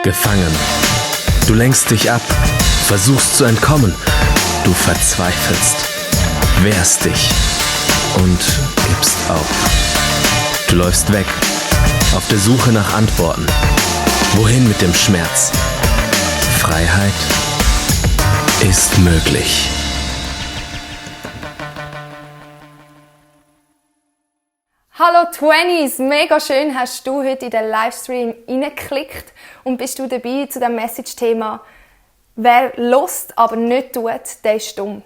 Gefangen. Du lenkst dich ab, versuchst zu entkommen. Du verzweifelst, wehrst dich und gibst auf. Du läufst weg, auf der Suche nach Antworten. Wohin mit dem Schmerz? Freiheit ist möglich. Hallo Twenties, mega schön hast du heute in den Livestream reingeklickt und bist du dabei zu dem Message-Thema «Wer lost, aber nicht tut, der ist dumm».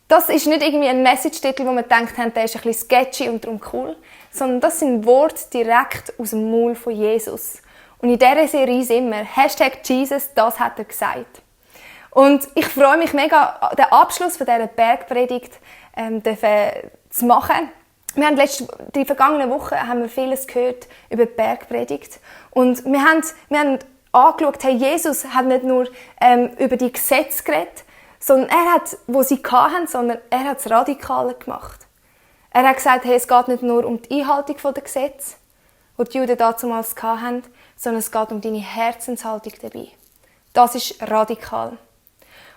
Das ist nicht irgendwie ein Message-Titel, wo man denkt, der ist ein bisschen sketchy und darum cool, sondern das sind Worte direkt aus dem Maul von Jesus. Und in dieser Serie sind wir #Jesus, das hat er gesagt. Und ich freue mich mega, den Abschluss von dieser Bergpredigt zu machen. Wir haben die vergangenen Wochen haben wir vieles gehört über die Bergpredigt. Und wir haben angeschaut, hey, Jesus hat nicht nur über die Gesetze geredet, sondern wo sie hatten, sondern er hat es radikaler gemacht. Er hat gesagt, hey, es geht nicht nur um die Einhaltung der Gesetze, die die Juden damals hatten, sondern es geht um deine Herzenshaltung dabei. Das ist radikal.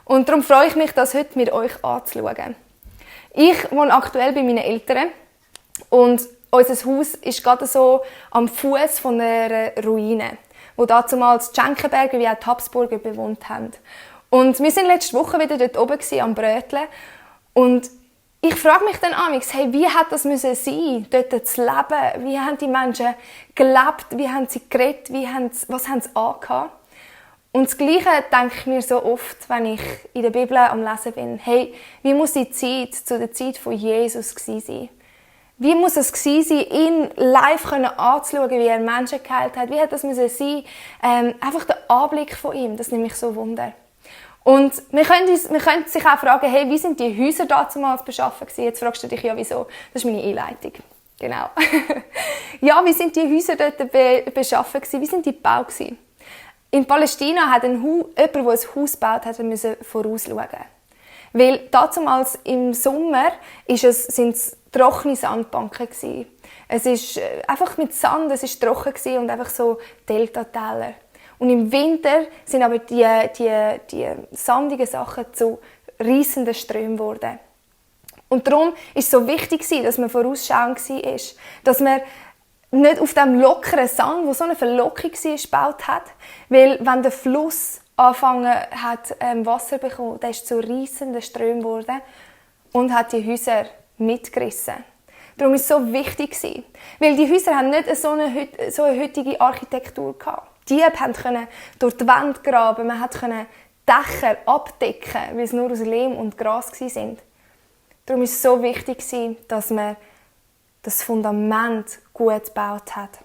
Und darum freue ich mich, das heute mit euch anzuschauen. Ich wohne aktuell bei meinen Eltern. Und unser Haus ist gerade so am Fuß von einer Ruine, wo damals die Schenkenberger wie auch die Habsburger bewohnt haben. Und wir sind letzte Woche wieder dort oben am Bröteln. Und ich frage mich dann amigs, hey, wie hat das müssen sein, dort zu leben? Wie haben die Menschen gelebt? Wie haben sie geredet? Was haben sie angehabt? Und das Gleiche denke ich mir so oft, wenn ich in der Bibel am Lesen bin. Hey, wie muss die Zeit zu der Zeit von Jesus gewesen sein? Wie muss es gewesen sein, ihn live anzuschauen, wie er Menschen geheilt hat? Wie hat das müssen sein? Einfach der Anblick von ihm, das nimmt mich so Wunder. Und wir können sich auch fragen, hey, wie sind die Häuser damals beschaffen gewesen? Jetzt fragst du dich ja, wieso? Das ist meine Einleitung. Genau. Ja, wie sind die Häuser dort beschaffen gewesen? Wie sind die gebaut gewesen? In Palästina hat jemand, der ein Haus gebaut hat, müssen vorausschauen. Weil damals im Sommer sind es trockene Sandbanken gewesen. Es ist einfach mit Sand, es ist trocken gewesen und einfach so Deltatäler. Und im Winter sind aber die sandigen Sachen zu reissenden Strömen geworden. Und darum ist es so wichtig gewesen, dass man vorausschauend war, dass man nicht auf dem lockeren Sand, wo so eine Verlockung war, gebaut hat, weil wenn der Fluss angefangen hat, Wasser zu bekommen, der ist zu reissenden Strömen geworden und hat die Häuser mitgerissen. Darum war es so wichtig, weil die Häuser haben nicht so eine heutige Architektur gehabt. Die konnten durch die Wände graben, man konnte Dächer abdecken, weil es nur aus Lehm und Gras waren. Darum war es so wichtig, dass man das Fundament gut gebaut hat.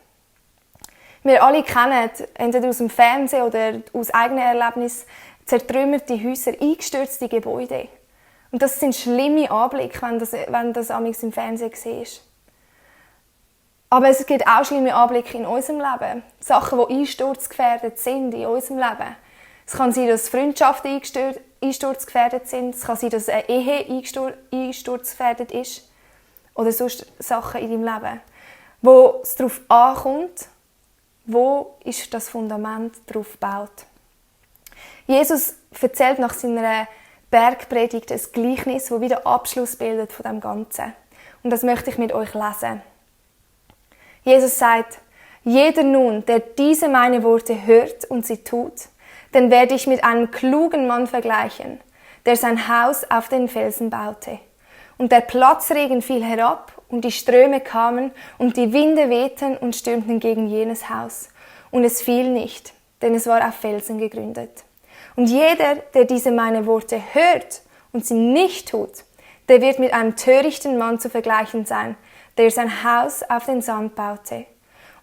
Wir alle kennen, entweder aus dem Fernsehen oder aus eigenen Erlebnissen, zertrümmerte Häuser, eingestürzte Gebäude. Und das sind schlimme Anblicke, wenn das amigs im Fernsehen siehst. Aber es gibt auch schlimme Anblicke in unserem Leben. Sachen, die einsturzgefährdet sind in unserem Leben. Es kann sein, dass Freundschaften einsturzgefährdet sind. Es kann sein, dass eine Ehe einsturzgefährdet ist. Oder sonst Sachen in deinem Leben. Wo es darauf ankommt, wo ist das Fundament darauf gebaut. Jesus erzählt nach seiner Bergpredigt ein Gleichnis, das wieder Abschluss bildet von dem Ganzen. Und das möchte ich mit euch lesen. Jesus sagt, jeder nun, der diese meine Worte hört und sie tut, den werde ich mit einem klugen Mann vergleichen, der sein Haus auf den Felsen baute. Und der Platzregen fiel herab, und die Ströme kamen, und die Winde wehten und stürmten gegen jenes Haus. Und es fiel nicht, denn es war auf Felsen gegründet. Und jeder, der diese meine Worte hört und sie nicht tut, der wird mit einem törichten Mann zu vergleichen sein, der sein Haus auf den Sand baute.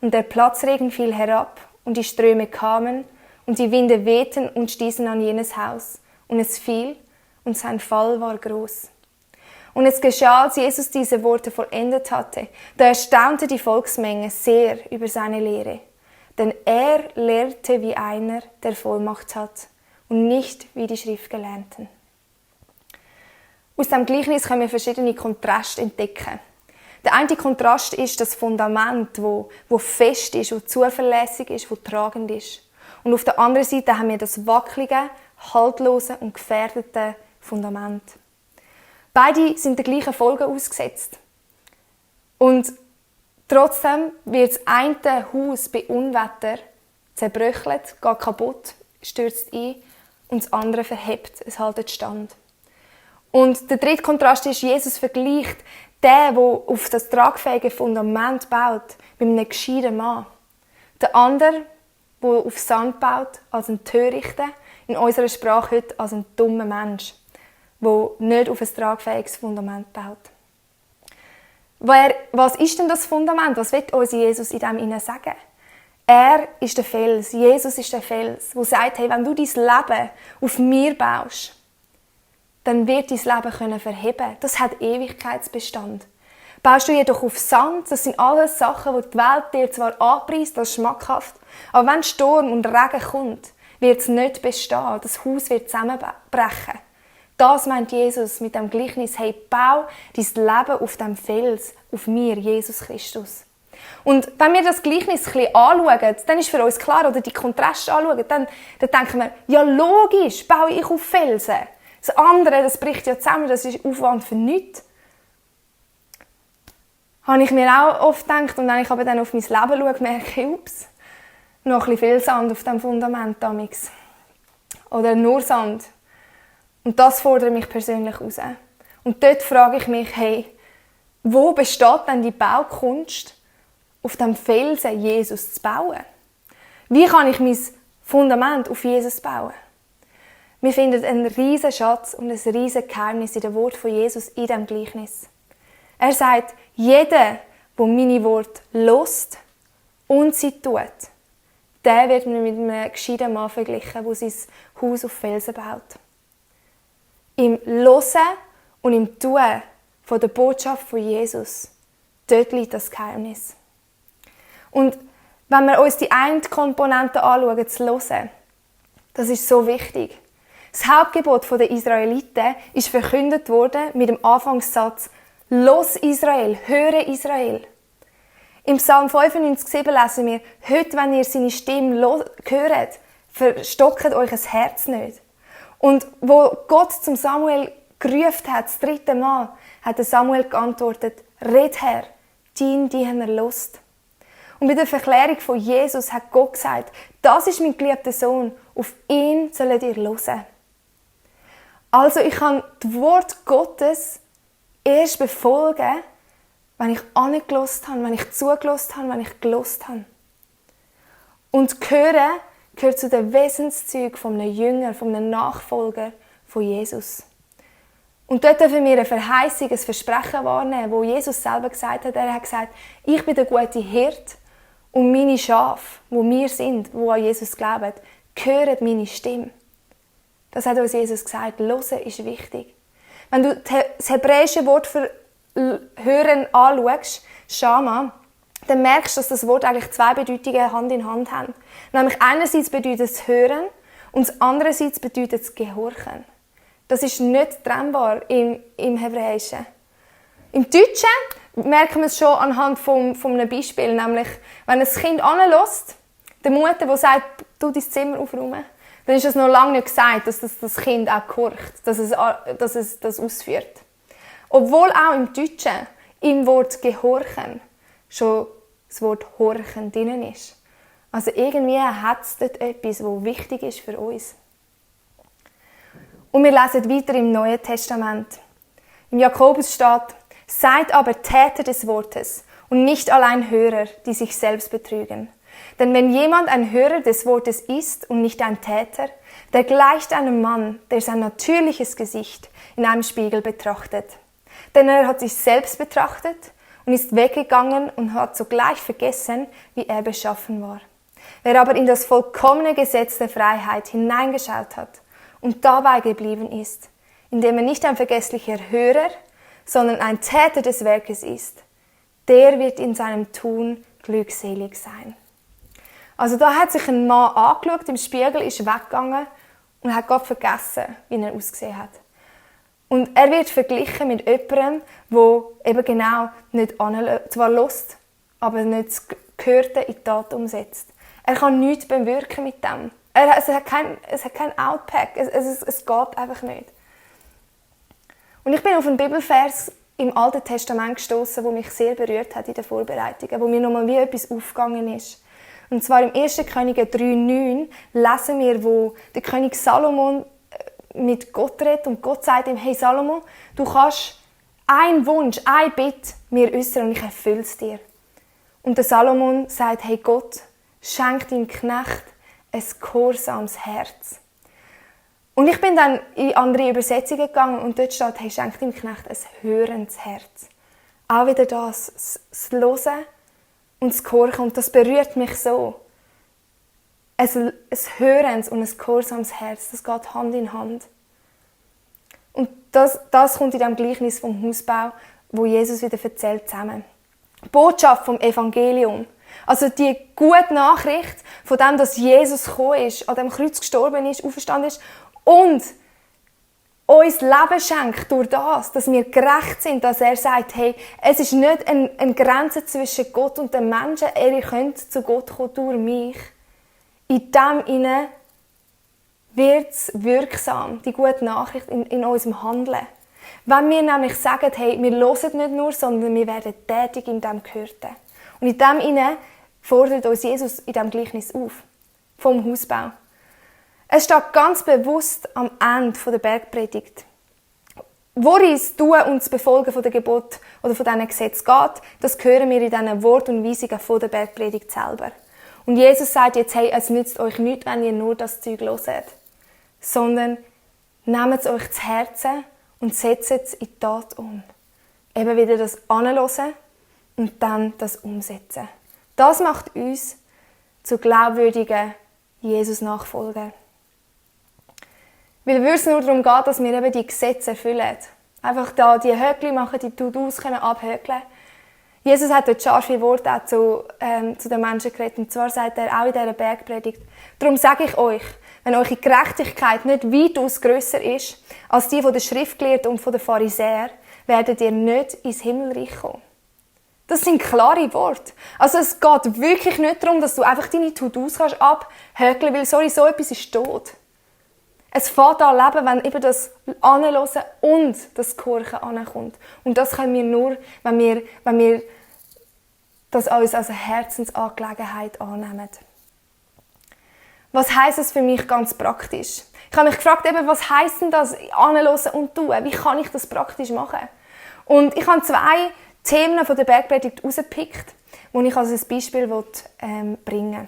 Und der Platzregen fiel herab, und die Ströme kamen, und die Winde wehten und stießen an jenes Haus. Und es fiel, und sein Fall war groß. Und es geschah, als Jesus diese Worte vollendet hatte, da erstaunte die Volksmenge sehr über seine Lehre. Denn er lehrte wie einer, der Vollmacht hat, und nicht wie die Schriftgelernten. Aus diesem Gleichnis können wir verschiedene Kontraste entdecken. Der eine Kontrast ist das Fundament, wo fest ist, wo zuverlässig ist, wo tragend ist. Und auf der anderen Seite haben wir das wackelige, haltlose und gefährdete Fundament. Beide sind der gleichen Folge ausgesetzt. Und trotzdem wird das eine Haus bei Unwetter zerbröchelt, geht kaputt, stürzt ein und das andere verhebt, es hält stand. Und der dritte Kontrast ist, Jesus vergleicht den, der auf das tragfähige Fundament baut, mit einem gescheiten Mann. Der andere, der auf Sand baut, als ein Törichter, in unserer Sprache heute als ein dummer Mensch, der nicht auf ein tragfähiges Fundament baut. Was ist denn das Fundament? Was will uns Jesus in dem sagen? Er ist der Fels, Jesus ist der Fels, der sagt, hey, wenn du dein Leben auf mir baust, dann wird dein Leben verheben. Das hat Ewigkeitsbestand. Baust du jedoch auf Sand, das sind alles Sachen, die die Welt dir zwar anpreist, als schmackhaft, aber wenn Sturm und Regen kommt, wird es nicht bestehen. Das Haus wird zusammenbrechen. Das meint Jesus mit dem Gleichnis, hey, bau dein Leben auf dem Fels, auf mir, Jesus Christus. Und wenn wir das Gleichnis ein bisschen anschauen, dann ist für uns klar, oder die Kontraste anschauen, dann denken wir, ja logisch, baue ich auf Felsen. Das andere, das bricht ja zusammen, das ist Aufwand für nichts. Habe ich mir auch oft gedacht, und wenn ich aber dann auf mein Leben schaue, merke ich, ups, noch ein bisschen viel Sand auf dem Fundament damals. Oder nur Sand. Und das fordert mich persönlich raus. Und dort frage ich mich, hey, wo besteht denn die Baukunst, auf dem Felsen Jesus zu bauen? Wie kann ich mein Fundament auf Jesus bauen? Wir finden einen riesen Schatz und ein riesen Geheimnis in dem Wort von Jesus in diesem Gleichnis. Er sagt, jeder, der meine Worte hört und sie tut, der wird mit einem gescheiten Mann verglichen, der sein Haus auf Felsen baut. Im Hören und im Tun von der Botschaft von Jesus, dort liegt das Geheimnis. Und wenn wir uns die eine Komponente anschauen, zu hören, das ist so wichtig. Das Hauptgebot der Israeliten ist verkündet worden mit dem Anfangssatz «Los Israel, höre Israel». Im Psalm 95,7 lesen wir «Heute, wenn ihr seine Stimme hört, verstockt euch ein Herz nicht». Und wo Gott zum Samuel gerufen hat, das 3. Mal, hat Samuel geantwortet «Red Herr, dein Diener lost». Und bei der Verklärung von Jesus hat Gott gesagt, das ist mein geliebter Sohn, auf ihn sollt ihr hören. Also ich kann das Wort Gottes erst befolgen, wenn ich angehört habe, wenn ich zugehört habe, wenn ich gehört habe. Und hören gehört zu den Wesenszügen von einem Jünger, von einem Nachfolger von Jesus. Und dort dürfen wir eine Verheißung, ein Versprechen wahrnehmen, wo Jesus selber gesagt hat. Er hat gesagt, ich bin der gute Hirt und meine Schafe, wo wir sind, wo an Jesus glauben, hören meine Stimme. Das hat uns Jesus gesagt. Hören ist wichtig. Wenn du das hebräische Wort für Hören anschaust, Shama, dann merkst du, dass das Wort eigentlich zwei Bedeutungen Hand in Hand haben. Nämlich einerseits bedeutet es Hören und andererseits bedeutet es Gehorchen. Das ist nicht trennbar im Hebräischen. Im Deutschen merken wir es schon anhand von einem Beispiel, nämlich wenn ein Kind anlässt, der Mutter, die sagt, du dein Zimmer aufräumen, dann ist es noch lange nicht gesagt, dass das Kind auch gehorcht, dass es das ausführt. Obwohl auch im Deutschen im Wort gehorchen schon das Wort horchen drin ist. Also irgendwie hat es dort etwas, was wichtig ist für uns. Und wir lesen weiter im Neuen Testament. Im Jakobus steht, seid aber Täter des Wortes und nicht allein Hörer, die sich selbst betrügen. Denn wenn jemand ein Hörer des Wortes ist und nicht ein Täter, der gleicht einem Mann, der sein natürliches Gesicht in einem Spiegel betrachtet. Denn er hat sich selbst betrachtet und ist weggegangen und hat sogleich vergessen, wie er beschaffen war. Wer aber in das vollkommene Gesetz der Freiheit hineingeschaut hat und dabei geblieben ist, indem er nicht ein vergesslicher Hörer, sondern ein Täter des Werkes ist, der wird in seinem Tun glückselig sein. Also da hat sich ein Mann angeschaut im Spiegel, ist weggegangen und hat Gott vergessen, wie er ausgesehen hat. Und er wird verglichen mit jemandem, der eben genau nicht zwar hört, aber nicht das Gehörte in die Tat umsetzt. Er kann nichts bewirken mit dem. Es hat kein Outpack. Es geht einfach nicht. Und ich bin auf einen Bibelvers im Alten Testament gestoßen, der mich sehr berührt hat in den Vorbereitungen, wo mir nochmal wie etwas aufgegangen ist. Und zwar im 1. Könige 3,9 lesen wir, wo der König Salomon mit Gott redet und Gott sagt ihm, hey Salomo, du kannst einen Wunsch, ein Bitte mir äußern und ich erfülle es dir. Und der Salomon sagt, hey Gott, schenk deinem Knecht ein gehorsames Herz. Und ich bin dann in andere Übersetzungen gegangen und dort steht, hey, schenk deinem Knecht ein hörendes Herz. Auch wieder das Hören und das Gehorchen. Und das berührt mich so. Ein hörendes und ein gehorsames Herz, das geht Hand in Hand. Und das kommt in dem Gleichnis vom Hausbau, wo Jesus wieder erzählt, zusammen. Die Botschaft vom Evangelium. Also die gute Nachricht von dem, dass Jesus gekommen ist, an dem Kreuz gestorben ist, auferstanden ist und uns Leben schenkt durch das, dass wir gerecht sind, dass er sagt, hey, es ist nicht eine Grenze zwischen Gott und den Menschen, ihr könnt zu Gott kommen durch mich. In dem inne wird es wirksam, die gute Nachricht in unserem Handeln. Wenn wir nämlich sagen, hey, wir hören nicht nur, sondern wir werden tätig in dem Gehörten. Und in dem inne fordert uns Jesus in diesem Gleichnis auf, vom Hausbau. Es steht ganz bewusst am Ende der Bergpredigt. Worin es tun und das Befolgen von der Gebot oder von diesen Gesetzen geht, das hören wir in diesen Wort und Weisungen von der Bergpredigt selber. Und Jesus sagt jetzt, hey, es nützt euch nichts, wenn ihr nur das Zeug hört, sondern nehmt es euch zu Herzen und setzt es in die Tat um. Eben wieder das Anhören und dann das Umsetzen. Das macht uns zu glaubwürdigen Jesus-Nachfolgern. Weil es nur darum geht, dass wir eben die Gesetze erfüllen. Einfach da die Höckli machen, die To-Dos können abhökeln. Jesus hat dort scharfe Worte auch zu den Menschen geredet. Und zwar sagt er auch in dieser Bergpredigt, darum sage ich euch, wenn eure Gerechtigkeit nicht weitaus grösser ist als die von den Schriftgelehrten und von den Pharisäern, werdet ihr nicht ins Himmelreich kommen. Das sind klare Worte. Also es geht wirklich nicht darum, dass du einfach deine To-Dos abhökeln kannst, weil so etwas ist tot. Es fängt an Leben, wenn eben das Anhören und das Gehorchen ankommt. Und das können wir nur, wenn wir das alles als eine Herzensangelegenheit annehmen. Was heisst es für mich ganz praktisch? Ich habe mich gefragt, was heisst denn das Anhören und tun? Wie kann ich das praktisch machen? Und ich habe 2 Themen von der Bergpredigt herausgepickt, die ich als ein Beispiel bringen will.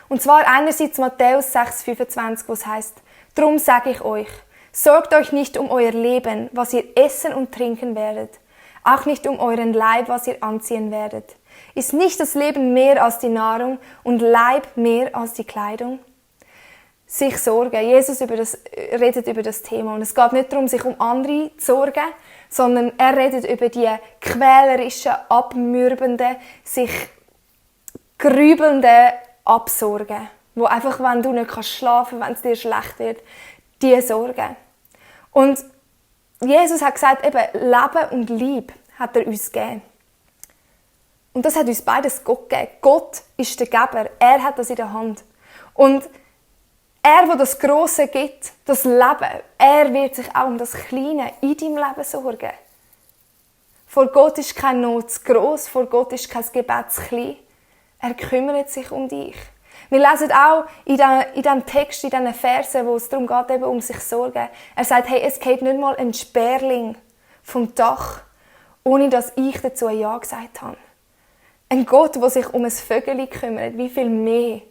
Und zwar einerseits Matthäus 6,25, wo es heisst, darum sage ich euch, sorgt euch nicht um euer Leben, was ihr essen und trinken werdet, auch nicht um euren Leib, was ihr anziehen werdet. Ist nicht das Leben mehr als die Nahrung und Leib mehr als die Kleidung? Sich sorgen. Jesus redet über das Thema. Und es geht nicht darum, sich um andere zu sorgen, sondern er redet über die quälerischen, abmürbenden, sich grübelnden Absorgen. Wo einfach, wenn du nicht schlafen kannst, wenn es dir schlecht wird, die Sorgen. Und Jesus hat gesagt, eben Leben und Liebe hat er uns gegeben. Und das hat uns beides Gott gegeben. Gott ist der Geber. Er hat das in der Hand. Und er, der das Grosse gibt, das Leben, er wird sich auch um das Kleine in deinem Leben sorgen. Vor Gott ist keine Not zu gross, vor Gott ist kein Gebet zu klein. Er kümmert sich um dich. Wir lesen auch in diesem Text, in diesen Versen, wo es darum geht, eben um sich sorgen. Er sagt, hey, es geht nicht mal ein Sperling vom Dach, ohne dass ich dazu ein Ja gesagt habe. Ein Gott, der sich um ein Vögel kümmert, wie viel mehr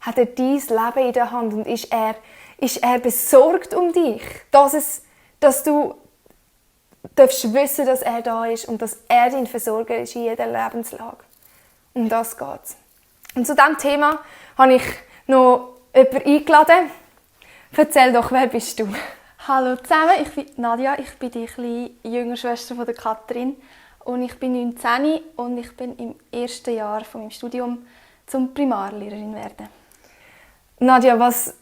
hat er dein Leben in der Hand und ist er besorgt um dich, dass du darfst wissen, dass er da ist und dass er dein Versorger ist in jeder Lebenslage. Um das geht's. Und zu diesem Thema habe ich noch jemanden eingeladen. Erzähl doch, wer bist du? Hallo zusammen, ich bin Nadia, ich bin die kleine jüngere Schwester von der Katrin und ich bin 19 und ich bin im ersten Jahr von meinem Studium zum Primarlehrerin werden. Nadia,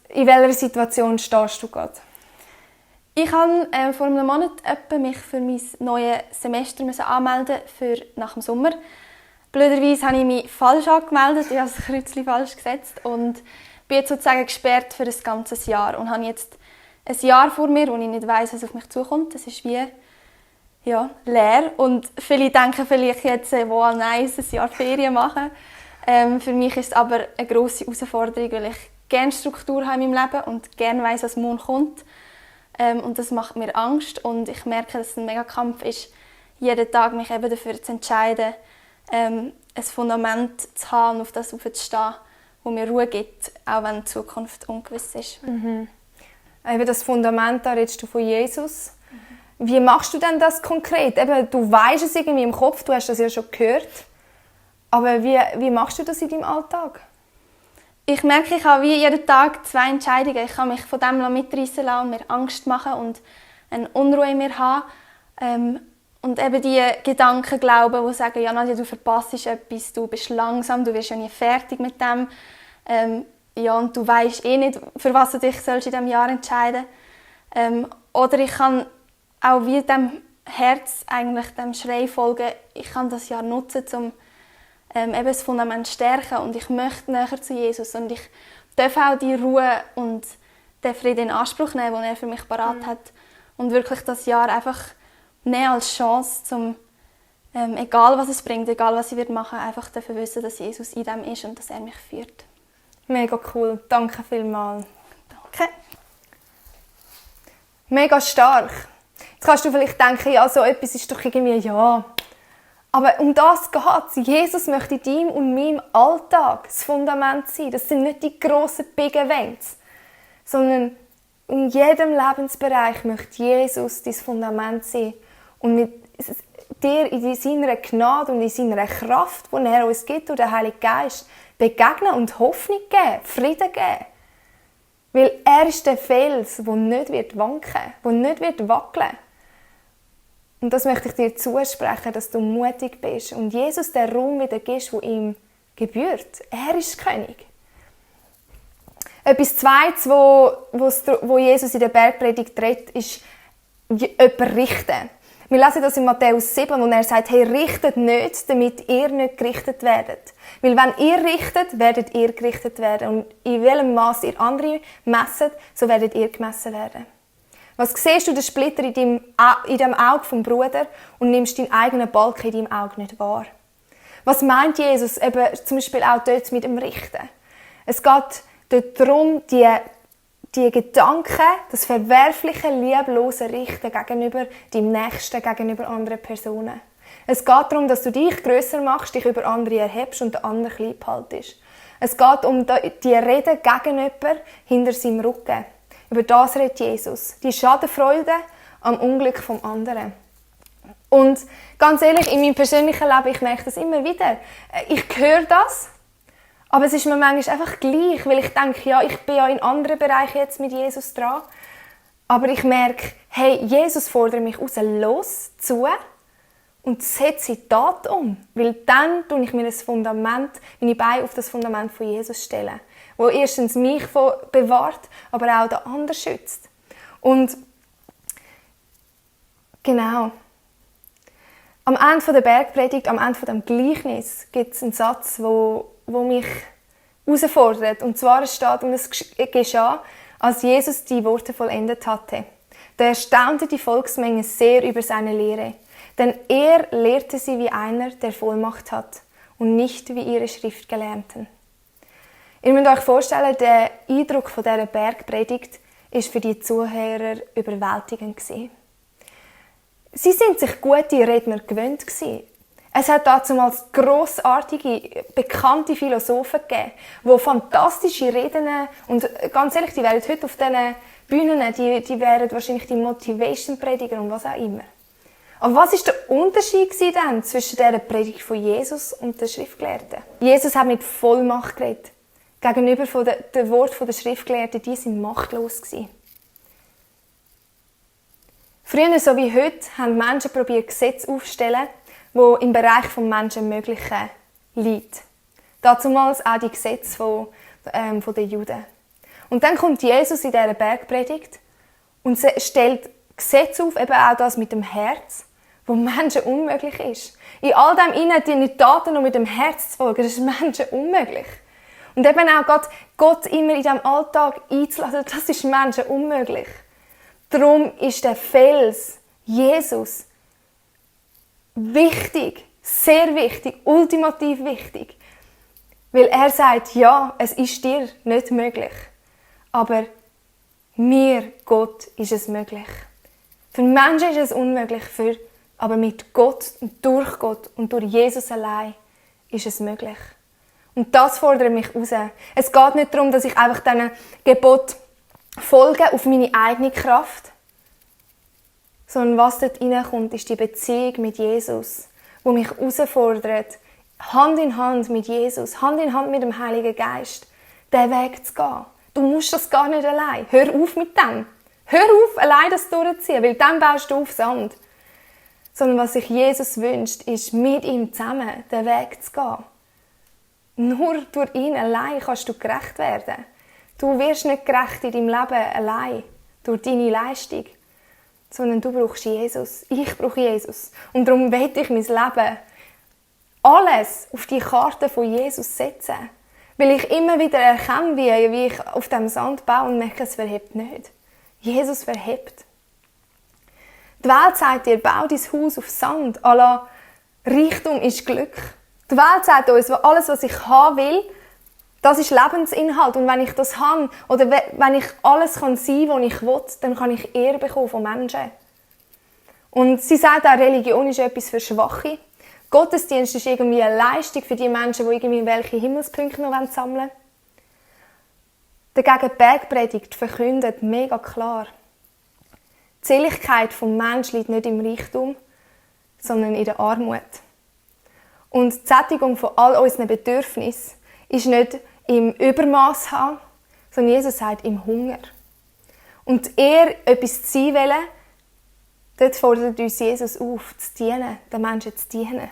in welcher Situation stehst du gerade? Ich habe vor einem Monat mich für mein neues Semester anmelden für nach dem Sommer. Blöderweise habe ich mich falsch angemeldet, ich habe das Kreuzchen falsch gesetzt und bin jetzt sozusagen gesperrt für ein ganzes Jahr und habe jetzt ein Jahr vor mir, wo ich nicht weiss, was auf mich zukommt. Das ist wie leer und viele denken vielleicht jetzt, wow, nice, ein Jahr Ferien machen. Für mich ist es aber eine grosse Herausforderung, weil ich gerne Struktur habe in meinem Leben und gerne weiss, was morgen kommt. Und das macht mir Angst und ich merke, dass es ein mega Kampf ist, jeden Tag mich eben dafür zu entscheiden, ein Fundament zu haben und auf das aufzustehen, das mir Ruhe gibt, auch wenn die Zukunft ungewiss ist. Eben das Fundament, da redest du von Jesus. Wie machst du denn das konkret? Eben, du weisst es irgendwie im Kopf, du hast das ja schon gehört. Aber wie machst du das in deinem Alltag? Ich merke, ich habe wie jeden Tag 2 Entscheidungen. Ich kann mich von dem mitreissen lassen und mir Angst machen und eine Unruhe in mir haben. Und eben die Gedanken glauben, die sagen, ja Nadia, du verpasst etwas, du bist langsam, du wirst ja nie fertig mit dem. Und du weisst eh nicht, für was du dich in diesem Jahr entscheiden sollst. Oder ich kann auch wie dem Herz, eigentlich dem Schrei folgen, ich kann das Jahr nutzen, um eben das Fundament zu stärken. Und ich möchte näher zu Jesus. Und ich darf auch die Ruhe und den Frieden in Anspruch nehmen, den er für mich parat hat. Und wirklich das Jahr einfach nehmen als Chance, um, egal was es bringt, egal was ich machen werde, einfach dafür wissen, dass Jesus in dem ist und dass er mich führt. Mega cool, danke vielmals. Danke. Mega stark. Jetzt kannst du vielleicht denken, ja, so etwas ist doch irgendwie, ja. Aber um das geht es. Jesus möchte in deinem und meinem Alltag das Fundament sein. Das sind nicht die grossen Big Events, sondern in jedem Lebensbereich möchte Jesus dein Fundament sein. Und mit dir in seiner Gnade und in seiner Kraft, die er uns gibt, durch den Heiligen Geist, begegnen und Hoffnung geben, Frieden geben. Weil er ist der Fels, der nicht wanken wird, der nicht wackeln wird. Und das möchte ich dir zusprechen, dass du mutig bist und Jesus den Raum wieder gibst, der ihm gebührt. Er ist König. Etwas Zweites, wo Jesus in der Bergpredigt redet, ist jemanden richten. Wir lesen das in Matthäus 7, wo er sagt, hey, richtet nicht, damit ihr nicht gerichtet werdet. Weil wenn ihr richtet, werdet ihr gerichtet werden. Und in welchem Maß ihr andere messet, so werdet ihr gemessen werden. Was siehst du den Splitter in dem Auge vom Bruder und nimmst deinen eigenen Balken in deinem Auge nicht wahr? Was meint Jesus eben zum Beispiel auch dort mit dem Richten? Es geht dort darum, die Gedanken, das verwerfliche, lieblose Richten gegenüber deinem Nächsten, gegenüber anderen Personen. Es geht darum, dass du dich grösser machst, dich über andere erhebst und den anderen klein behaltest. Es geht um die Rede gegen jemanden hinter seinem Rücken. Über das redet Jesus. Die Schadenfreude am Unglück vom anderen. Und ganz ehrlich, in meinem persönlichen Leben, ich merke das immer wieder. Ich höre das, aber es ist mir manchmal einfach gleich, weil ich denke, ja, ich bin ja in anderen Bereichen jetzt mit Jesus dran. Aber ich merke, hey, Jesus fordert mich raus, los, zu und setze die Tat um. Weil dann stelle ich mir das Fundament, meine Beine auf das Fundament von Jesus stellen, wo erstens mich bewahrt, aber auch den anderen schützt. Und genau. Am Ende der Bergpredigt, am Ende des Gleichnis, gibt es einen Satz, wo mich herausfordert. Und zwar steht, und es geschah, als Jesus die Worte vollendet hatte. Da erstaunte die Volksmenge sehr über seine Lehre. Denn er lehrte sie wie einer, der Vollmacht hat, und nicht wie ihre Schriftgelernten. Ihr müsst euch vorstellen, der Eindruck von dieser Bergpredigt war für die Zuhörer überwältigend. Sie sind sich gute Redner gewöhnt. Es hat damals grossartige, bekannte Philosophen gegeben, die fantastische Reden, und ganz ehrlich, die wären heute auf diesen Bühnen, die wären wahrscheinlich die Motivation-Prediger und was auch immer. Aber was war der Unterschied dann zwischen dieser Predigt von Jesus und den Schriftgelehrten? Jesus hat mit Vollmacht geredet. Gegenüber den Worten der Schriftgelehrten, die waren machtlos. Früher so wie heute haben Menschen probiert, Gesetze aufzustellen, die im Bereich des Menschenmöglichen liegen. Dazumals auch die Gesetze von den Juden. Und dann kommt Jesus in dieser Bergpredigt und stellt Gesetze auf, eben auch das mit dem Herz, wo Menschen unmöglich ist. In all dem innen deine Taten und mit dem Herz zu folgen, das ist Menschen unmöglich. Und eben auch Gott immer in diesem Alltag einzulassen, das ist Menschen unmöglich. Darum ist der Fels, Jesus, wichtig, sehr wichtig, ultimativ wichtig. Weil er sagt, ja, es ist dir nicht möglich. Aber mir, Gott, ist es möglich. Für Menschen ist es unmöglich, aber mit Gott und durch Jesus allein ist es möglich. Und das fordert mich raus. Es geht nicht darum, dass ich einfach diesen Gebot folge auf meine eigene Kraft, sondern was dort reinkommt, ist die Beziehung mit Jesus, die mich herausfordert, Hand in Hand mit Jesus, Hand in Hand mit dem Heiligen Geist, diesen Weg zu gehen. Du musst das gar nicht allein. Hör auf mit dem. Hör auf, allein das durchzuziehen, weil dann baust du auf Sand. Sondern was sich Jesus wünscht, ist, mit ihm zusammen den Weg zu gehen. Nur durch ihn allein kannst du gerecht werden. Du wirst nicht gerecht in deinem Leben allein, durch deine Leistung. Sondern du brauchst Jesus. Ich brauche Jesus. Und darum will ich mein Leben alles auf die Karte von Jesus setzen. Weil ich immer wieder erkenne, wie ich auf dem Sand baue und merke, es verhebt nicht. Jesus verhebt. Die Welt sagt dir, bau dein Haus auf Sand. À la Reichtum ist Glück. Die Welt sagt uns, alles, was ich haben will, das ist Lebensinhalt. Und wenn ich das habe, oder wenn ich alles sein kann, was ich will, dann kann ich Ehre bekommen von Menschen. Und sie sagt auch, Religion ist etwas für Schwache. Gottesdienst ist irgendwie eine Leistung für die Menschen, die irgendwie welche Himmelspunkte noch sammeln wollen. Dagegen die Bergpredigt verkündet mega klar. Die Seligkeit des Menschen liegt nicht im Reichtum, sondern in der Armut. Und die Sättigung von all unseren Bedürfnissen ist nicht im Übermaß haben, sondern Jesus sagt im Hunger. Und etwas zu sein wollen, dort fordert uns Jesus auf, zu dienen, den Menschen zu dienen.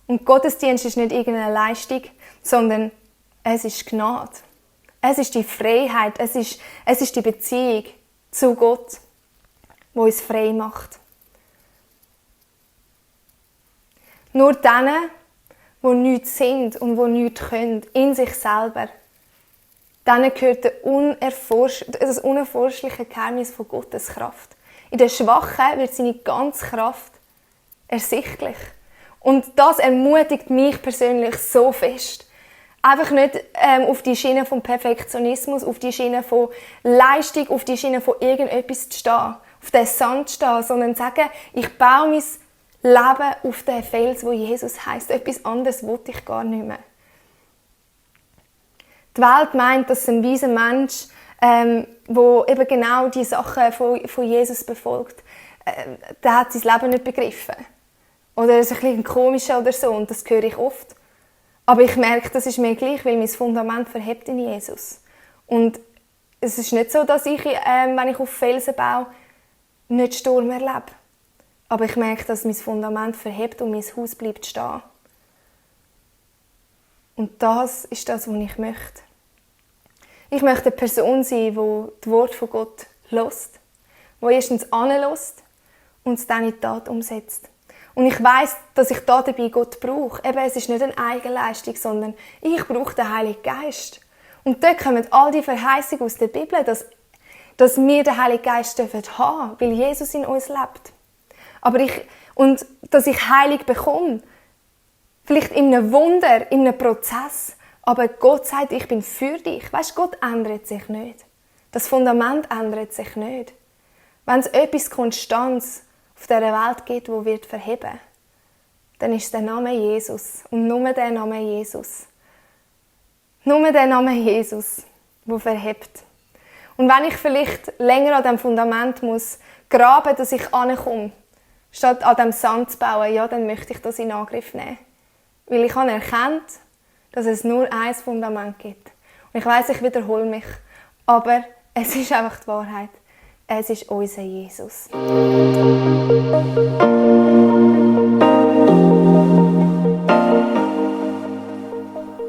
Und Gottesdienst ist nicht irgendeine Leistung, sondern es ist Gnade. Es ist die Freiheit, es ist die Beziehung zu Gott, die uns frei macht. Nur denen, die nichts sind und die nichts können, in sich selber, denen gehört das unerforschliche Geheimnis von Gottes Kraft. In den Schwachen wird seine ganze Kraft ersichtlich. Und das ermutigt mich persönlich so fest. Einfach nicht auf die Schiene vom Perfektionismus, auf die Schiene von Leistung, auf die Schiene von irgendetwas zu stehen, auf den Sand zu stehen, sondern zu sagen, ich baue mein Leben auf den Fels, wo Jesus heisst. Etwas anderes will ich gar nicht mehr. Die Welt meint, dass ein weiser Mensch, der eben genau die Sachen von Jesus befolgt, der hat sein Leben nicht begriffen. Oder er ist ein bisschen komischer oder so, und das höre ich oft. Aber ich merke, das ist mir gleich, weil mein Fundament verhebt in Jesus. Und es ist nicht so, dass ich, wenn ich auf Felsen baue, nicht Sturm erlebe. Aber ich merke, dass mein Fundament verhebt und mein Haus bleibt stehen. Und das ist das, was ich möchte. Ich möchte eine Person sein, die das Wort von Gott hört, die erstens anhört und es dann in die Tat umsetzt. Und ich weiss, dass ich dabei Gott brauche. Eben, es ist nicht eine Eigenleistung, sondern ich brauche den Heiligen Geist. Und dort kommen all die Verheißungen aus der Bibel, dass wir den Heiligen Geist haben dürfen, weil Jesus in uns lebt. Und dass ich heilig bekomme, vielleicht in einem Wunder, in einem Prozess, aber Gott sagt, ich bin für dich. Weisst, Gott ändert sich nicht. Das Fundament ändert sich nicht. Wenn es etwas Konstantes auf dieser Welt gibt, das wird verheben, dann ist es der Name Jesus. Und nur der Name Jesus. Nur der Name Jesus, der verhebt. Und wenn ich vielleicht länger an diesem Fundament muss graben, dass ich ankomme, statt an diesem Sand zu bauen, ja, dann möchte ich das in Angriff nehmen. Weil ich habe erkannt, dass es nur ein Fundament gibt. Und ich weiss, ich wiederhole mich, aber es ist einfach die Wahrheit. Es ist unser Jesus.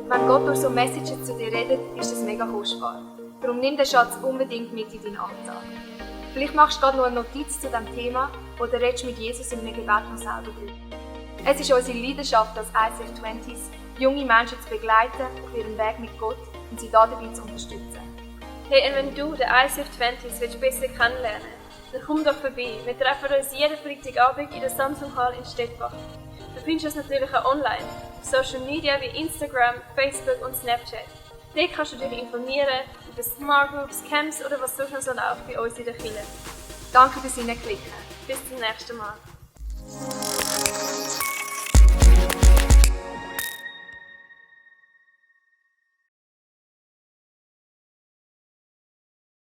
Wenn Gott durch so Messages zu dir redet, ist das mega kostbar. Darum nimm den Schatz unbedingt mit in deinen Alltag. Vielleicht machst du gerade noch eine Notiz zu diesem Thema oder redest mit Jesus in einem Gebet noch selber drüber. Es ist unsere Leidenschaft als ICF20s, junge Menschen zu begleiten auf ihrem Weg mit Gott und sie dabei zu unterstützen. Hey, und wenn du den ICF20s besser kennenlernen willst, dann komm doch vorbei. Wir treffen uns jeden Freitagabend in der Samsung Hall in Stettbach. Du findest uns natürlich auch online, auf Social Media wie Instagram, Facebook und Snapchat. Dort kannst du dich informieren über Smart Groups, Camps oder was sonst noch so läuft bei uns in der Kirche. Danke fürs Hineinklicken. Bis zum nächsten Mal.